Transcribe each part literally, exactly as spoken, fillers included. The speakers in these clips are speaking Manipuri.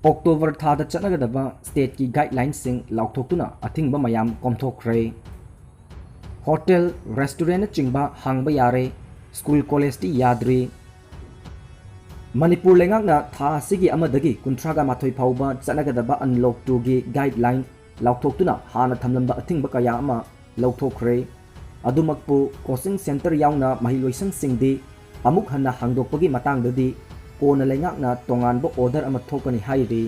ꯑꯣꯛꯇꯣꯕꯔ ꯊꯥꯗ ꯆꯠꯅꯒꯗꯕ stateꯀꯤ guidelineꯁꯤꯡ ꯂꯥꯎꯊꯣꯛꯇꯨꯅ ꯑꯊꯤꯡꯕ ꯃꯌꯥꯝ ꯀꯣꯝꯊꯣꯛꯈ꯭ꯔꯦ꯫ ꯍꯣꯇꯦꯜ, restaurantꯅꯆꯤꯡꯕ ꯍꯥꯡꯕ ꯌꯥꯔꯦ, school collegeꯇꯤ ꯌꯥꯗ꯭ꯔꯤ꯫ ꯃꯅꯤꯄꯨꯔ ꯂꯩꯉꯥꯛꯅ ꯊꯥ ꯑꯁꯤꯒꯤ ꯑꯃꯗꯒꯤ ꯀꯨꯟꯊ꯭ꯔꯥꯒ ꯃꯥꯊꯣꯏ ꯐꯥꯎꯕ ꯆꯠꯅꯒꯗꯕ unlock twoꯒꯤ guideline ꯂꯥꯎꯊꯣꯛꯇꯨꯅ ꯍꯥꯟꯅ ꯊꯝꯂꯝꯕ ꯑꯊꯤꯡꯕ ꯀꯌꯥ ꯑꯃ ꯂꯧꯊꯣꯛꯈ꯭ꯔꯦ꯫ ꯑꯗꯨꯃꯛꯄꯨ coaching centre ꯌꯥꯎꯅ ꯃꯍꯩꯂꯣꯏꯁꯪꯁꯤꯡꯗꯤ ꯑꯃꯨꯛ ꯍꯟꯅ ꯍꯥꯡꯗꯣꯛꯄꯒꯤ ꯃꯇꯥꯡꯗꯗꯤ ꯀꯣꯟꯅ ꯂꯩꯉꯥꯛꯅ ꯇꯣꯉꯥꯟꯕ order ꯑꯃ ꯊꯣꯛꯀꯅꯤ ꯍꯥꯏꯔꯤ꯫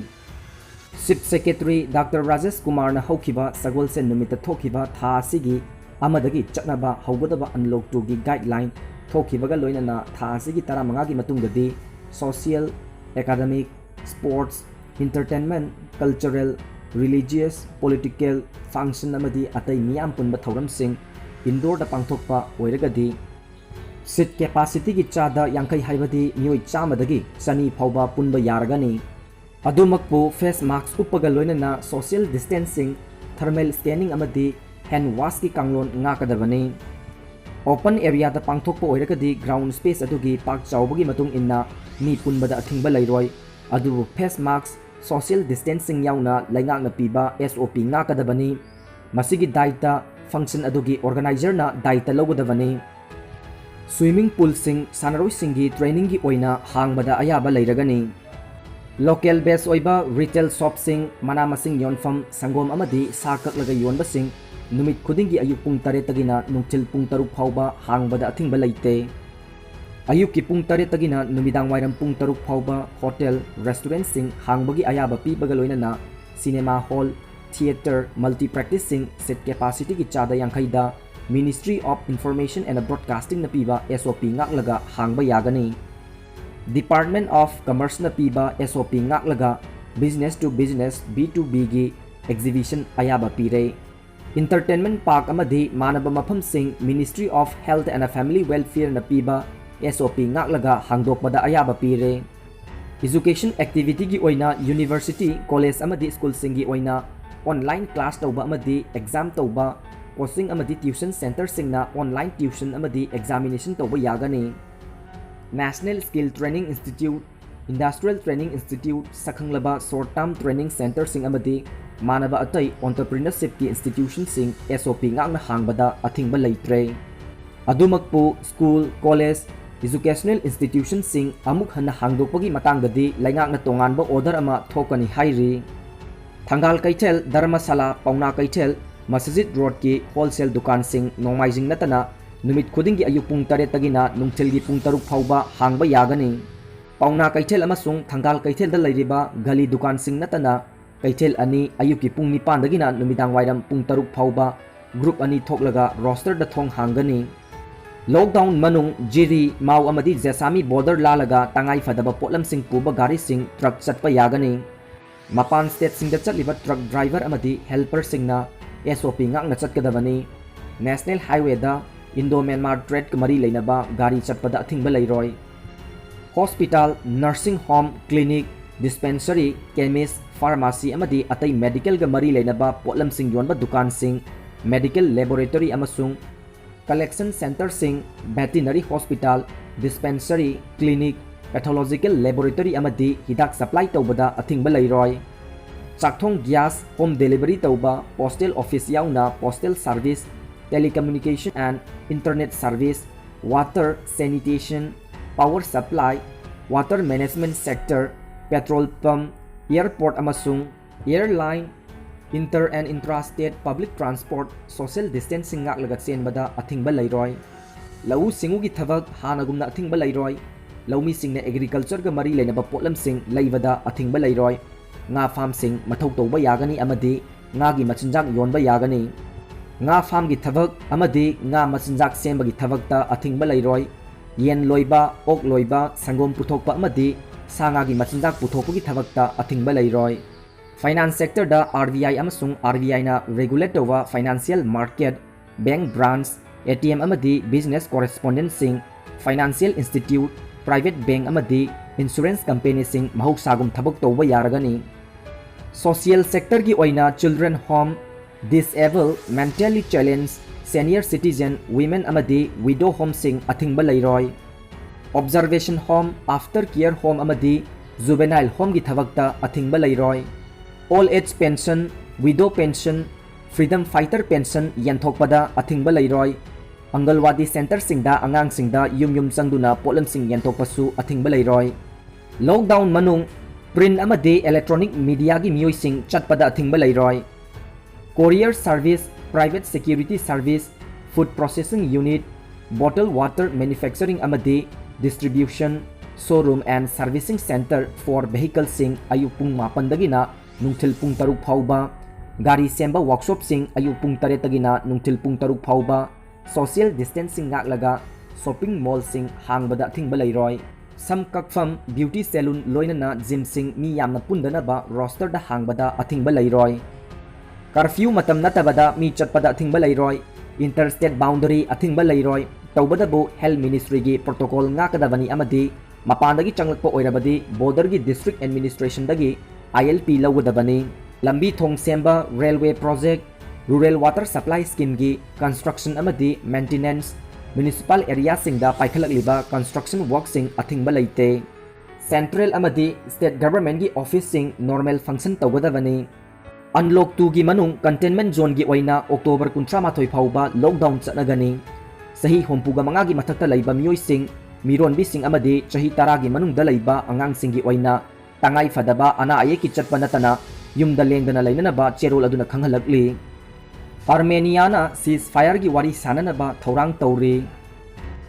Chief Secretary Doctor ꯔꯥꯖꯦꯁ ꯀꯨꯃꯥꯔꯅ ꯍꯧꯈꯤꯕ ꯁꯒꯣꯜꯁꯦꯟ ꯅꯨꯃꯤꯠꯇ ꯊꯣꯛꯈꯤꯕ ꯊꯥ ꯑꯁꯤꯒꯤ ꯑꯃꯗꯒꯤ ꯆꯠꯅꯕ ꯍꯧꯒꯗꯕ unlock twoꯒꯤ guideline ꯊꯣꯛꯈꯤꯕꯒ ꯂꯣꯏꯅꯅ ꯊꯥ ꯑꯁꯤꯒꯤ ꯇꯔꯥꯃꯉꯥꯒꯤ ꯃꯇꯨꯡꯗꯗꯤ social, academic, sports, entertainment, cultural, religious, political function ꯑꯃꯗꯤ ꯑꯇꯩ ꯃꯤꯌꯥꯝ ꯄꯨꯟꯕ ꯊꯧꯔꯝꯁꯤꯡ indoorꯗ ꯄꯥꯡꯊꯣꯛꯄ ꯑꯣꯏꯔꯒꯗꯤ seat capacityꯒꯤ ꯆꯥꯗ ꯌꯥꯡꯈꯩ ꯍꯥꯏꯕꯗꯤ ꯃꯤꯑꯣꯏ ꯆꯥꯝꯃꯗꯒꯤ ꯆꯅꯤ ꯐꯥꯎꯕ ꯄꯨꯟꯕ ꯌꯥꯔꯒꯅꯤ꯫ ꯑꯗꯨꯃꯛꯄꯨ face mask ꯎꯞꯄꯒ ꯂꯣꯏꯅꯅ social distancing, thermal scanning ꯑꯃꯗꯤ hand washꯀꯤ ꯀꯥꯡꯂꯣꯟ ꯉꯥꯛꯀꯗꯕꯅꯤ꯫ Open areaꯗ ꯄꯥꯡꯊꯣꯛꯄ ꯑꯣꯏꯔꯒꯗꯤ ground space ꯑꯗꯨꯒꯤ ꯄꯥꯛ ꯆꯥꯎꯕꯒꯤ ꯃꯇꯨꯡ ꯏꯟꯅ ꯃꯤ ꯄꯨꯟꯕꯗ ꯑꯊꯤꯡꯕ ꯂꯩꯔꯣꯏ꯫ ꯑꯗꯨꯕꯨ face mask, social distancing ꯌꯥꯎꯅ ꯂꯩꯉꯥꯛꯅ ꯄꯤꯕ SOP ꯉꯥꯛꯀꯗꯕꯅꯤ꯫ ꯃꯁꯤꯒꯤ ꯗꯥꯏꯇ function ꯑꯗꯨꯒꯤ organizerꯅ ꯗꯥꯏꯇ ꯂꯧꯒꯗꯕꯅꯤ꯫ Swimming poolꯁꯤꯡ ꯁꯥꯟꯅꯔꯣꯏꯁꯤꯡꯒꯤ trainingꯒꯤ ꯑꯣꯏꯅ ꯍꯥꯡꯕꯗ ꯑꯌꯥꯕ ꯂꯩꯔꯒꯅꯤ꯫ Local base ꯑꯣꯏꯕ retail shopꯁꯤꯡ, ꯃꯅꯥ ꯃꯁꯤꯡ ꯌꯣꯟꯐꯝ, ꯁꯪꯒꯣꯝ ꯑꯃꯗꯤ ꯁꯥ ꯀꯛꯂꯒ ꯌꯣꯟꯕꯁꯤꯡ ꯅꯨꯃꯤꯠ ꯈꯨꯗꯤꯡꯒꯤ ꯑꯌꯨꯛ ꯄꯨꯡ ꯇꯔꯦꯠꯇꯒꯤꯅ ꯅꯨꯡꯊꯤꯜ ꯄꯨꯡ ꯇꯔꯨꯛ ꯐꯥꯎꯕ ꯍꯥꯡꯕꯗ ꯑꯊꯤꯡꯕ ꯂꯩꯇꯦ꯫ ꯑꯌꯨꯛꯀꯤ ꯄꯨꯡ ꯇꯔꯦꯠꯇꯒꯤꯅ ꯅꯨꯃꯤꯗꯥꯡ ꯋꯥꯏꯔꯝ ꯄꯨꯡ ꯇꯔꯨꯛ ꯐꯥꯎꯕ hotel, restaurantꯁꯤꯡ ꯍꯥꯡꯕꯒꯤ ꯑꯌꯥꯕ ꯄꯤꯕꯒ ꯂꯣꯏꯅꯅ cinema hall, theatre, multiplexꯁꯤꯡ seat capacityꯒꯤ ꯆꯥꯗ ꯌꯥꯡꯈꯩꯗ Ministry of Information and Broadcastingꯅ ꯄꯤꯕ SOP ꯉꯥꯛꯂꯒ ꯍꯥꯡꯕ ꯌꯥꯒꯅꯤ꯫ Department of Commerceꯅ ꯄꯤꯕ SOP ꯉꯥꯛꯂꯒ business to business, B to Bꯒꯤ exhibition ꯑꯌꯥꯕ ꯄꯤꯔꯦ꯫ Entertainment park ꯑꯃꯗꯤ ꯃꯥꯟꯅꯕ ꯃꯐꯝꯁꯤꯡ Ministry of Health and Family Welfareꯅ ꯄꯤꯕ SOP ꯉꯥꯛꯂꯒ ꯍꯥꯡꯗꯣꯛꯄꯗ ꯑꯌꯥꯕ ꯄꯤꯔꯦ꯫ Education activityꯒꯤ ꯑꯣꯏꯅ university, college ꯑꯃꯗꯤ schoolꯁꯤꯡꯒꯤ ꯑꯣꯏꯅ online class ꯇꯧꯕ ꯑꯃꯗꯤ exam ꯇꯧꯕ, coaching ꯑꯃꯗꯤ tuition centreꯁꯤꯡꯅ online tuition ꯑꯃꯗꯤ examination ꯇꯧꯕ ꯌꯥꯒꯅꯤ꯫ National Skill Training Institute, Industrial Training Institute, ꯁꯛꯈꯪꯂꯕ short term training centreꯁꯤꯡ ꯑꯃꯗꯤ ꯃꯥꯟꯅꯕ ꯑꯇꯩ entrepreneurshipꯀꯤ institutionꯁꯤꯡ S O P ꯉꯥꯛꯅ ꯍꯥꯡꯕꯗ ꯑꯊꯤꯡꯕ ꯂꯩꯇ꯭ꯔꯦ꯫ ꯑꯗꯨꯃꯛꯄꯨ school, college, educational institutionꯁꯤꯡ ꯑꯃꯨꯛ ꯍꯟꯅ ꯍꯥꯡꯗꯣꯛꯄꯒꯤ ꯃꯇꯥꯡꯗꯗꯤ ꯂꯩꯉꯥꯛꯅ ꯇꯣꯉꯥꯟꯕ order ꯑꯃ ꯊꯣꯛꯀꯅꯤ ꯍꯥꯏꯔꯤ꯫ ꯊꯪꯒꯥꯜ ꯀꯩꯊꯦꯜ, ꯙꯔꯃꯁꯥꯂꯥ, ꯄꯥꯎꯅꯥ ꯀꯩꯊꯦꯜ, ꯃꯁꯖꯤꯗ ꯔꯣꯗꯀꯤ wholesale ꯗꯨꯀꯥꯟꯁꯤꯡ ꯅꯣꯡꯃꯥꯏꯖꯤꯡ ꯅꯠꯇꯅ ꯅꯨꯃꯤꯠ ꯈꯨꯗꯤꯡꯒꯤ ꯑꯌꯨꯛ ꯄꯨꯡ ꯇꯔꯦꯠꯇꯒꯤꯅ ꯅꯨꯡꯊꯤꯜꯒꯤ ꯄꯨꯡ ꯇꯔꯨꯛ ꯐꯥꯎꯕ ꯍꯥꯡꯕ ꯌꯥꯒꯅꯤ꯫ ꯄꯥꯎꯅꯥ ꯀꯩꯊꯦꯜ ꯑꯃꯁꯨꯡ ꯊꯪꯒꯥꯜ ꯀꯩꯊꯦꯜꯗ ꯂꯩꯔꯤꯕ ꯒꯂꯤ ꯗꯨꯀꯥꯟꯁꯤꯡ ꯅꯠꯇꯅ ꯀꯩꯊꯦꯜ ꯑꯅꯤ ꯑꯌꯨꯛꯀꯤ ꯄꯨꯡ ꯅꯤꯄꯥꯟꯗꯒꯤꯅ ꯅꯨꯃꯤꯗꯥꯡ ꯋꯥꯏꯔꯝ ꯄꯨꯡ ꯇꯔꯨꯛ ꯐꯥꯎꯕ group ꯑꯅꯤ ꯊꯣꯛꯂꯒ rosterꯗ ꯊꯣꯡ ꯍꯥꯡꯒꯅꯤ꯫ Lockdown ꯃꯅꯨꯡ ꯖꯤꯔꯤ, ꯃꯥꯎ ꯑꯃꯗꯤ ꯖꯦꯁꯥꯃꯤ border ꯂꯥꯜꯂꯒ ꯇꯉꯥꯏ ꯐꯗꯕ ꯄꯣꯠꯂꯝꯁꯤꯡ ꯄꯨꯕ ꯒꯥꯔꯤꯁꯤꯡ truck ꯆꯠꯄ ꯌꯥꯒꯅꯤ꯫ ꯃꯄꯥꯟ stateꯁꯤꯡꯗ ꯆꯠꯂꯤꯕ truck driver ꯑꯃꯗꯤ helperꯁꯤꯡꯅ S O P ꯉꯥꯛꯅ ꯆꯠꯀꯗꯕꯅꯤ꯫ National Highwayꯗ Indo-Myanmar tradeꯀ ꯃꯔꯤ ꯂꯩꯅꯕ ꯒꯥꯔꯤ ꯆꯠꯄꯗ ꯑꯊꯤꯡꯕ ꯂꯩꯔꯣꯏ꯫ Hospital, nursing home, clinic, dispensary, chemist, pharmacy ꯑꯃꯗꯤ ꯑꯇꯩ medicalꯒ ꯃꯔꯤ ꯂꯩꯅꯕ ꯄꯣꯠꯂꯝꯁꯤꯡ ꯌꯣꯟꯕ ꯗꯨꯀꯥꯟꯁꯤꯡ, medical laboratory ꯑꯃꯁꯨꯡ collection centreꯁꯤꯡ, veterinary hospital, dispensary, clinic, pathological laboratory ꯑꯃꯗꯤ ꯍꯤꯗꯥꯛ supply ꯇꯧꯕꯗ ꯑꯊꯤꯡꯕ ꯂꯩꯔꯣꯏ꯫ ꯆꯥꯛꯊꯣꯡ gas home delivery ꯇꯧꯕ, postal office ꯌꯥꯎꯅ postal service, telecommunication and internet service, water, sanitation, power supply, water management sector, petrol pump, airport ꯑꯃꯁꯨꯡ airline, inter and intra-state public transport, social distancing ꯉꯥꯛꯂꯒ ꯆꯦꯟꯕꯗ ꯑꯊꯤꯡꯕ ꯂꯩꯔꯣꯏ꯫ ꯂꯧꯎ ꯁꯤꯡꯎꯒꯤ ꯊꯕꯛ ꯍꯥꯟꯅꯒꯨꯝꯅ ꯑꯊꯤꯡꯕ ꯂꯩꯔꯣꯏ꯫ ꯂꯧꯃꯤꯁꯤꯡꯅ agricultureꯒ ꯃꯔꯤ ꯂꯩꯅꯕ ꯄꯣꯠꯂꯝꯁꯤꯡ ꯂꯩꯕꯗ ꯑꯊꯤꯡꯕ ꯂꯩꯔꯣꯏ꯫ ꯉꯥ farmꯁꯤꯡ ꯃꯊꯧ ꯇꯧꯕ ꯌꯥꯒꯅꯤ ꯑꯃꯗꯤ ꯉꯥꯒꯤ ꯃꯆꯤꯟꯖꯥꯛ ꯌꯣꯟꯕ ꯌꯥꯒꯅꯤ꯫ ꯉꯥ farmꯒꯤ ꯊꯕꯛ ꯑꯃꯗꯤ ꯉꯥ ꯃꯆꯤꯟꯖꯥꯛ ꯁꯦꯝꯕꯒꯤ ꯊꯕꯛꯇ ꯑꯊꯤꯡꯕ ꯂꯩꯔꯣꯏ꯫ ꯌꯦꯟ ꯂꯣꯏꯕ, ꯑꯣꯛ ꯂꯣꯏꯕ, ꯁꯪꯒꯣꯝ ꯄꯨꯊꯣꯛꯄ ꯑꯃꯗꯤ ꯁꯥ ꯉꯥꯒꯤ ꯃꯆꯤꯟꯖꯥꯛ ꯄꯨꯊꯣꯛꯄꯒꯤ ꯊꯕꯛꯇ ꯑꯊꯤꯡꯕ ꯂꯩꯔꯣꯏ꯫ Finance sectorꯗ R B I ꯑꯃꯁꯨꯡ R B Iꯅ regulate ꯇꯧꯕ financial market, bank branch, A T M ꯑꯃꯗꯤ business correspondentꯁꯤꯡ, financial institute, private bank ꯑꯃꯗꯤ insurance companyꯁꯤꯡ ꯃꯍꯧꯁꯥꯒꯨꯝ ꯊꯕꯛ ꯇꯧꯕ ꯌꯥꯔꯒꯅꯤ꯫ Social sectorꯒꯤ ꯑꯣꯏꯅ children home, disabled, mentally challenged, senior citizen, women ꯑꯃꯗꯤ widow homeꯁꯤꯡ ꯑꯊꯤꯡꯕ ꯂꯩꯔꯣꯏ꯫ Observation Home, After Care Home ꯑꯃꯗꯤ Juvenile Homeꯒꯤ ꯊꯕꯛꯇ ꯑꯊꯤꯡꯕ ꯂꯩꯔꯣꯏ꯫ Old Age Pension, Widow Pension, Freedom Fighter Pension ꯌꯦꯟꯊꯣꯛꯄꯗ ꯑꯊꯤꯡꯕ ꯂꯩꯔꯣꯏ꯫ ꯑꯪꯒꯜꯋꯥꯗꯤ centreꯁꯤꯡꯗ ꯑꯉꯥꯡꯁꯤꯡꯗ ꯌꯨꯝ ꯌꯨꯝ ꯆꯪꯗꯨꯅ ꯄꯣꯠꯂꯝꯁꯤꯡ ꯌꯦꯟꯊꯣꯛꯄꯁꯨ ꯑꯊꯤꯡꯕ ꯂꯩꯔꯣꯏ꯫ Lockdown ꯃꯅꯨꯡ print ꯑꯃꯗꯤ electronic mediaꯒꯤ ꯃꯤꯑꯣꯏꯁꯤꯡ ꯆꯠꯄꯗ ꯑꯊꯤꯡꯕ ꯂꯩꯔꯣꯏ꯫ Courier service, private security service, food processing unit, bottle water manufacturing ꯑꯃꯗꯤ distribution, showroom and servicing centre for vehicleꯁꯤꯡ ꯑꯌꯨꯛ ꯄꯨꯡ ꯃꯥꯄꯟꯗꯒꯤꯅ ꯅꯨꯡꯊꯤꯜ ꯄꯨꯡ ꯇꯔꯨꯛ ꯐꯥꯎꯕ, ꯒꯥꯔꯤ ꯁꯦꯝꯕ workshopꯁꯤꯡ ꯑꯌꯨꯛ ꯄꯨꯡ ꯇꯔꯦꯠꯇꯒꯤꯅ ꯅꯨꯡꯊꯤꯜ ꯄꯨꯡ ꯇꯔꯨꯛ ꯐꯥꯎꯕ, social distancing ꯉꯥꯛꯂꯒ shopping mallꯁꯤꯡ ꯍꯥꯡꯕꯗ ꯑꯊꯤꯡꯕ ꯂꯩꯔꯣꯏ꯫ ꯁꯝ ꯀꯛꯐꯝ, beauty salon ꯂꯣꯏꯅꯅ gymꯁꯤꯡ ꯃꯤ ꯌꯥꯝꯅ ꯄꯨꯟꯗꯅꯕ rosterꯗ ꯍꯥꯡꯕꯗ ꯑꯊꯤꯡꯕ ꯂꯩꯔꯣꯏ꯫ Curfew ꯃꯇꯝ ꯅꯠꯇꯕꯗ ꯃꯤ ꯆꯠꯄꯗ ꯑꯊꯤꯡꯕ ꯂꯩꯔꯣꯏ꯫ Interstate boundary ꯑꯊꯤꯡꯕ ꯂꯩꯔꯣꯏ꯫ ꯇꯧꯕꯇꯕꯨ Health Ministryꯒꯤ protocol ꯉꯥꯛꯀꯗꯕꯅꯤ ꯑꯃꯗꯤ ꯃꯄꯥꯟꯗꯒꯤ ꯆꯪꯂꯛꯄ ꯑꯣꯏꯔꯕꯗꯤ borderꯒꯤ district administrationꯗꯒꯤ ILP ꯂꯧꯒꯗꯕꯅꯤ꯫ ꯂꯝꯕꯤ ꯊꯣꯡ ꯁꯦꯝꯕ, railway project, rural water supply schemeꯒꯤ construction ꯑꯃꯗꯤ maintenance, municipal areaꯁꯤꯡꯗ ꯄꯥꯏꯈꯠꯂꯛꯂꯤꯕ construction workꯁꯤꯡ ꯑꯊꯤꯡꯕ ꯂꯩꯇꯦ꯫ Central ꯑꯃꯗꯤ state governmentꯒꯤ officeꯁꯤꯡ normal function ꯇꯧꯒꯗꯕꯅꯤ꯫ Unlock twoꯒꯤ ꯃꯅꯨꯡ containment zoneꯒꯤ ꯑꯣꯏꯅ October ꯀꯨꯟꯊ꯭ꯔꯥ ꯃꯥꯊꯣꯏ ꯐꯥꯎꯕ lockdown ꯆꯠꯅꯒꯅꯤ꯫ ꯆꯍꯤ ꯍꯨꯝꯐꯨꯒ ꯃꯉꯥꯒꯤ ꯃꯊꯛꯇ ꯂꯩꯕ ꯃꯤꯑꯣꯏꯁꯤꯡ, ꯃꯤꯔꯣꯟꯕꯤꯁꯤꯡ ꯑꯃꯗꯤ ꯆꯍꯤ ꯇꯔꯥꯒꯤ ꯃꯅꯨꯡꯗ ꯂꯩꯕ ꯑꯉꯥꯡꯁꯤꯡꯒꯤ ꯑꯣꯏꯅ ꯇꯉꯥꯏ ꯐꯗꯕ ꯑꯅꯥ ꯑꯌꯦꯛꯀꯤ ꯆꯠꯄ ꯅꯠꯇꯅ ꯌꯨꯝꯗ ꯂꯦꯡꯗꯅ ꯂꯩꯅꯅꯕ ꯆꯦꯔꯣꯜ ꯑꯗꯨꯅ ꯈꯪꯍꯜꯂꯛꯂꯤ꯫ Armeniaꯅ ceasefire ꯒꯤ ꯋꯥꯔꯤ ꯁꯥꯅꯅꯕ ꯊꯧꯔꯥꯡ ꯇꯧꯔꯤ꯫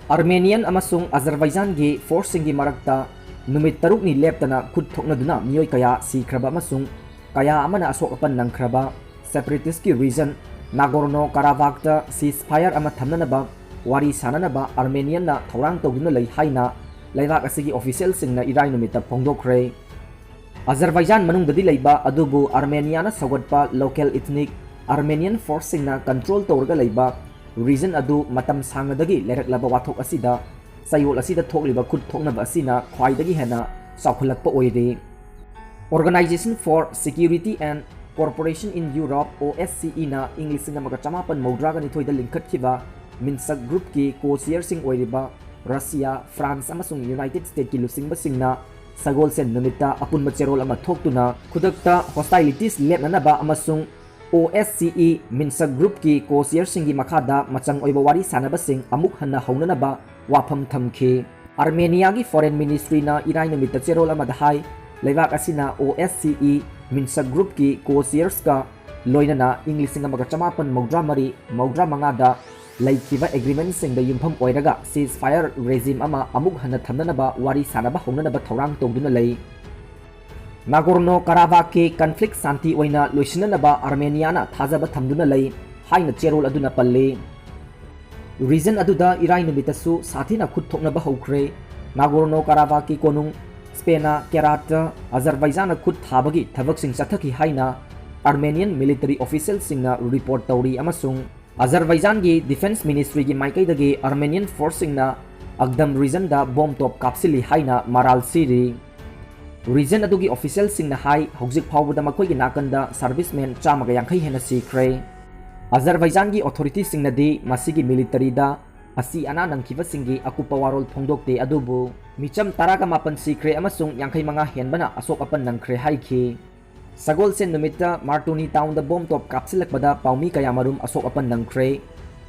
Armenian ꯑꯃꯁꯨꯡ Azerbaijanꯒꯤ force ꯁꯤꯡꯒꯤ ꯃꯔꯛꯇ ꯅꯨꯃꯤꯠ ꯇꯔꯨꯛꯅꯤ ꯂꯦꯞꯇꯅ ꯈꯨꯠ ꯊꯣꯛꯅꯗꯨꯅ ꯃꯤꯑꯣꯏ ꯀꯌꯥ ꯁꯤꯈ꯭ꯔꯕ ꯑꯃꯁꯨꯡ ꯀꯌꯥ ꯑꯃꯅ ꯑꯁꯣꯛ ꯑꯄꯟ ꯅꯪꯈ꯭ꯔꯕ separatist ꯀꯤ region Nagorno Karabakhꯇ ceasefire ꯑꯃ ꯊꯝꯅꯅꯕ ꯋꯥꯔꯤ ꯁꯥꯅꯅꯕ Armeniaꯅ ꯊꯧꯔꯥꯡ ꯇꯧꯗꯨꯅ ꯂꯩ ꯍꯥꯏꯅ ꯂꯩꯕꯥꯛ ꯑꯁꯤꯒꯤ official ꯁꯤꯡꯅ ꯏꯔꯥꯏ ꯅꯨꯃꯤꯠꯇ ꯐꯣꯡꯗꯣꯛꯈ꯭ꯔꯦ꯫ Azerbaijan ꯃꯅꯨꯡꯗꯗꯤ ꯂꯩꯕ ꯑꯗꯨꯕꯨ Armeniaꯅ ꯁꯧꯒꯠꯄ local ethnic Armenian force ꯁꯤꯡꯅ control ꯇꯧꯔꯒ ꯂꯩꯕ region ꯑꯗꯨ ꯃꯇꯝ ꯁꯥꯡꯅꯗꯒꯤ ꯂꯩꯔꯛꯂꯕ ꯋꯥꯊꯣꯛ ꯑꯁꯤꯗ ꯆꯌꯣꯜ ꯑꯁꯤꯗ ꯊꯣꯛꯂꯤꯕ ꯈꯨꯠ ꯊꯣꯛꯅꯕ ꯑꯁꯤꯅ ꯈ꯭ꯋꯥꯏꯗꯒꯤ ꯍꯦꯟꯅ ꯆꯥꯎꯈꯠꯂꯛꯄ ꯑꯣꯏꯔꯤ꯫ Organisation for Security and Cooperation in Europe, OSCEꯅ ꯏꯪ ꯂꯤꯁꯤꯡ ꯑꯃꯒ ꯆꯃꯥꯄꯟ ꯃꯧꯗ꯭ꯔꯥꯒ ꯅꯤꯊꯣꯏꯗ ꯂꯤꯡꯈꯠꯈꯤꯕ MINSEC groupꯀꯤ co-chairꯁꯤꯡ ꯑꯣꯏꯔꯤꯕ ꯔꯁꯤꯌꯥ, ꯐ꯭ꯔꯥꯟꯁ ꯑꯃꯁꯨꯡ ꯌꯨꯅꯥꯏꯇꯦꯗ ꯁ꯭ꯇꯦꯠꯀꯤ ꯂꯨꯆꯤꯡꯕꯁꯤꯡꯅ ꯁꯒꯣꯜꯁꯦꯟ ꯅꯨꯃꯤꯠꯇ ꯑꯄꯨꯟꯕ ꯆꯦꯔꯣꯜ ꯑꯃ ꯊꯣꯛꯇꯨꯅ ꯈꯨꯗꯛꯇ hostilities ꯂꯦꯞꯅꯅꯕ ꯑꯃꯁꯨꯡ OSCE Minsk groupꯀꯤ co-chairꯁꯤꯡꯒꯤ ꯃꯈꯥꯗ ꯃꯆꯪ ꯑꯣꯏꯕ ꯋꯥꯔꯤ ꯁꯥꯅꯕꯁꯤꯡ ꯑꯃꯨꯛ ꯍꯟꯅ ꯍꯧꯅꯅꯕ ꯋꯥꯐꯝ ꯊꯝꯈꯤ꯫ ꯑꯥꯔꯃꯦꯅꯤꯌꯥꯒꯤ foreign ministryꯅ ꯏꯔꯥꯏ ꯅꯨꯃꯤꯠꯇ ꯆꯦꯔꯣꯜ ꯑꯃꯗ ꯍꯥꯏ, ꯂꯩꯕꯥꯛ ꯑꯁꯤꯅ OSCE Minsk groupꯀꯤ co-chairꯁꯀ ꯂꯣꯏꯅꯅ ꯏꯪ ꯂꯤꯁꯤꯡ ꯑꯃꯒ ꯆꯃꯥꯄꯟ ꯃꯧꯗ꯭ꯔꯥ ꯃꯔꯤ ꯃꯧꯗ꯭ꯔꯥ ꯃꯉꯥꯗ ꯂꯩꯈꯤꯕ agreementꯁꯤꯡꯗ ꯌꯨꯝꯐꯝ ꯑꯣꯏꯔꯒ ceasefire regime ꯑꯃ ꯑꯃꯨꯛ ꯍꯟꯅ ꯊꯝꯅꯅꯕ ꯋꯥꯔꯤ ꯁꯥꯅꯕ ꯍꯧꯅꯅꯕ ꯊꯧꯔꯥꯡ ꯇꯧꯗꯨꯅ ꯂꯩ꯫ ꯅꯥꯒꯣꯔꯅꯣ ꯀꯥꯔꯥꯕꯥꯈꯀꯤ conflict ꯁꯥꯟꯇꯤ ꯑꯣꯏꯅ ꯂꯣꯏꯁꯤꯟꯅꯅꯕ ꯑꯥꯔꯃꯦꯅꯤꯌꯥꯅ ꯊꯥꯖꯕ ꯊꯝꯗꯨꯅ ꯂꯩ ꯍꯥꯏꯅ ꯆꯦꯔꯣꯜ ꯑꯗꯨꯅ ꯄꯜꯂꯤ꯫ Region ꯑꯗꯨꯗ ꯏꯔꯥꯏ ꯅꯨꯃꯤꯠꯇꯁꯨ ꯁꯥꯊꯤꯅ ꯈꯨꯠ ꯊꯣꯛꯅꯕ ꯍꯧꯈ꯭ꯔꯦ꯫ ꯅꯥꯒꯣꯔꯅꯣ ꯀꯥꯔꯥꯕꯥꯈꯀꯤ ꯀꯣꯅꯨꯡ ꯁ꯭ꯄꯦꯅꯥ ꯀꯦꯔꯥꯠꯇ ꯑꯖꯔꯕꯥꯏꯖꯥꯟꯅ ꯈꯨꯠ ꯊꯥꯕꯒꯤ ꯊꯕꯛꯁꯤꯡ ꯆꯠꯊꯈꯤ ꯍꯥꯏꯅ Armenian military officialꯁꯤꯡꯅ report ꯇꯧꯔꯤ ꯑꯃꯁꯨꯡ ꯑꯖꯔꯕꯥꯏꯖꯥꯟꯒꯤ defence ministryꯒꯤ ꯃꯥꯏꯀꯩꯗꯒꯤ Armenian forceꯁꯤꯡꯅ ꯑꯒꯗꯝ regionꯗ ꯕꯣꯝ ꯇꯣꯞ ꯀꯥꯞꯁꯤꯜꯂꯤ ꯍꯥꯏꯅ ꯃꯔꯥꯜ ꯁꯤꯔꯤ꯫ Region ꯑꯗꯨꯒꯤ officialꯁꯤꯡꯅ ꯍꯥꯏ, ꯍꯧꯖꯤꯛ ꯐꯥꯎꯕꯗ ꯃꯈꯣꯏꯒꯤ ꯅꯥꯀꯟꯗ servicemen ꯆꯥꯝꯃꯒ ꯌꯥꯡꯈꯩ ꯍꯦꯟꯅ ꯁꯤꯈ꯭ꯔꯦ꯫ ꯑꯖꯔꯕꯥꯏꯖꯥꯟꯒꯤ authorityꯁꯤꯡꯅꯗꯤ ꯃꯁꯤꯒꯤ militaryꯗ ꯑꯁꯤ ꯑꯅꯥ ꯅꯪꯈꯤꯕꯁꯤꯡꯒꯤ ꯑꯀꯨꯞꯄ ꯋꯥꯔꯣꯜ ꯐꯣꯡꯗꯣꯛꯇꯦ, ꯑꯗꯨꯕꯨ ꯃꯤꯆꯝ ꯇꯔꯥꯒ ꯃꯥꯄꯟ ꯁꯤꯈ꯭ꯔꯦ ꯑꯃꯁꯨꯡ ꯌꯥꯡꯈꯩ ꯃꯉꯥ ꯍꯦꯟꯕꯅ ꯑꯁꯣꯛ ꯑꯄꯟ ꯅꯪꯈ꯭ꯔꯦ ꯍꯥꯏꯈꯤ꯫ ꯁꯒꯣꯜꯁꯦꯟ ꯅꯨꯃꯤꯠꯇ ꯃꯥꯔꯇꯨꯅꯤ townꯗ ꯕꯣꯝ ꯇꯣꯞ ꯀꯥꯞꯁꯤꯜꯂꯛꯄꯗ ꯄꯥꯎꯃꯤ ꯀꯌꯥꯃꯔꯨꯝ ꯑꯁꯣꯛ ꯑꯄꯟ ꯅꯪꯈ꯭ꯔꯦ꯫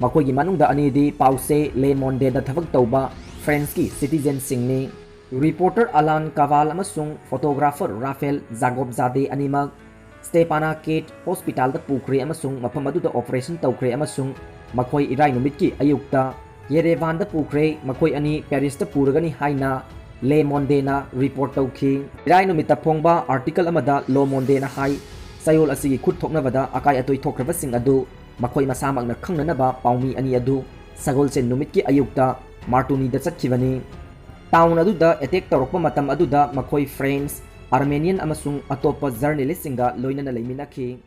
ꯃꯈꯣꯏꯒꯤ ꯃꯅꯨꯡꯗ ꯑꯅꯤꯗꯤ ꯄꯥꯎꯁꯦ Le Mondeꯗ ꯊꯕꯛ ꯇꯧꯕ Franceꯀꯤ citizenꯁꯤꯡꯅꯤ꯫ Reporter Alan Caval ꯑꯃꯁꯨꯡ photographer Raphaël Zagobzade ꯑꯅꯤꯃꯛ Stepanakert hospitalꯗ ꯄꯨꯈ꯭ꯔꯦ ꯑꯃꯁꯨꯡ ꯃꯐꯝ ꯑꯗꯨꯗ operation ꯇꯧꯈ꯭ꯔꯦ ꯑꯃꯁꯨꯡ ꯃꯈꯣꯏ ꯏꯔꯥꯏ ꯅꯨꯃꯤꯠꯀꯤ ꯑꯌꯨꯛꯇ Yerevanꯗ ꯄꯨꯈ꯭ꯔꯦ꯫ ꯃꯈꯣꯏ ꯑꯅꯤ Parisꯇ ꯄꯨꯔꯒꯅꯤ ꯍꯥꯏꯅ Le Mondeꯅ report ꯇꯧꯈꯤ꯫ ꯏꯔꯥꯏ ꯅꯨꯃꯤꯠꯇ ꯐꯣꯡꯕ article ꯑꯃꯗ Le Mondeꯅ ꯍꯥꯏ, ꯆꯌꯣꯜ ꯑꯁꯤꯒꯤ ꯈꯨꯠ ꯊꯣꯛꯅꯕꯗ ꯑꯀꯥꯏ ꯑꯇꯣꯏ ꯊꯣꯛꯈ꯭ꯔꯕꯁꯤꯡ ꯑꯗꯨ ꯃꯈꯣꯏ ꯃꯁꯥꯃꯛꯅ ꯈꯪꯅꯅꯕ ꯄꯥꯎꯃꯤ ꯑꯅꯤ ꯑꯗꯨ ꯁꯒꯣꯜꯁꯦꯟ ꯅꯨꯃꯤꯠꯀꯤ ꯑꯌꯨꯛꯇ ꯃꯥꯔꯇꯨꯅꯤꯗ ꯆꯠꯈꯤꯕꯅꯤ꯫ Town ꯑꯗꯨꯗ attack ꯇꯧꯔꯛꯄ ꯃꯇꯝ ꯑꯗꯨꯗ ꯃꯈꯣꯏ French, Armenian ꯑꯃꯁꯨꯡ ꯑꯇꯣꯞꯄ journalistꯁꯤꯡꯒ ꯂꯣꯏꯅꯅ ꯂꯩꯃꯤꯟꯅꯈꯤ꯫